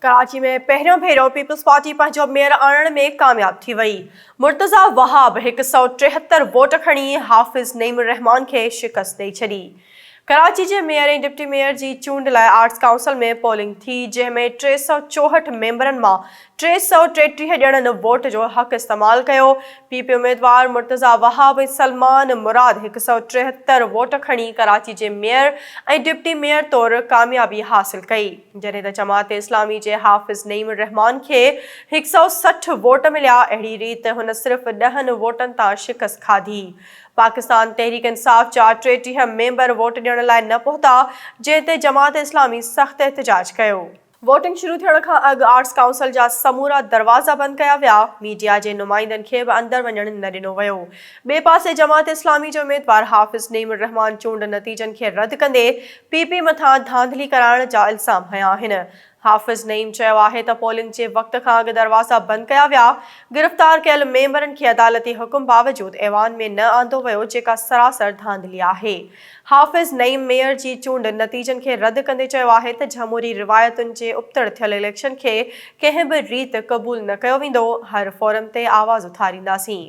ڪراچي ۾ پهريون ڀيرو peoples party پنهنجو ميئر آڻڻ ۾ ڪامياب ٿي وئي. مرتضيٰ وهاب 173 ووٽ کڻي حافظ نعيم الرحمان کي شڪست ڏئي ڇڏي. ڪراچي جي ميئر ۽ ڊپٽي ميئر جي چونڊ لاء آرٽس ڪائونسل ۾ پولنگ ٿي، جنهن ۾ 364 ميمبرن مان 333 ڄڻن ووٽ جو حق استعمال ڪيو. پي پي اميدوار مرتضيٰ وهاب ۽ سلمان مراد 173 ووٽ کڻي ڪراچي جي ميئر ۽ ڊپٽي ميئر طور ڪاميابي حاصل ڪئي. جڏهن ته جماعت اسلامي جي حافظ نعيم الرحمان کي 160 ووٽ مليا، اهڙي ريت هن صرف ڏهن ووٽن تان شڪست کاڌي. پاڪستان تحريڪ انصاف جا 33 ميمبر ووٽ ڏيڻ لاء نه پهتا، جنهن تي جماعت اسلامي سخت احتجاج ڪيو. ووٽنگ شروع ٿيڻ کان اڳ آرٽس ڪائونسل جا سمورا دروازا بند ڪيا ويا، ميڊيا جي نمائندن کي به اندر وڃڻ نه ڏنو ويو. ٻئي پاسي جماعت اسلامي جي اميدوار حافظ نعيم الرحمان چونڊ نتيجن کي رد ڪندي پي پي مٿان ڌانڌلي ڪرائڻ جا الزام هنيا آهن. حافظ نعيم چيو آهي ته پولنگ جي وقت کان اڳ دروازا بند ڪيا ويا، گرفتار ڪيل ميمبرن کي عدالتي حڪم باوجود ايوان ۾ نه آندو ويو جيڪا سراسر ڌانڌلي آهي. حافظ نعيم ميئر جي چونڊ نتيجن کي رد ڪندي چيو آهي ته جهموري روايتن جي ابتڙ ٿيل اليڪشن کي ڪنهن به ريت قبول نه ڪيو ويندو، هر فورم تي آواز اٿارينداسين.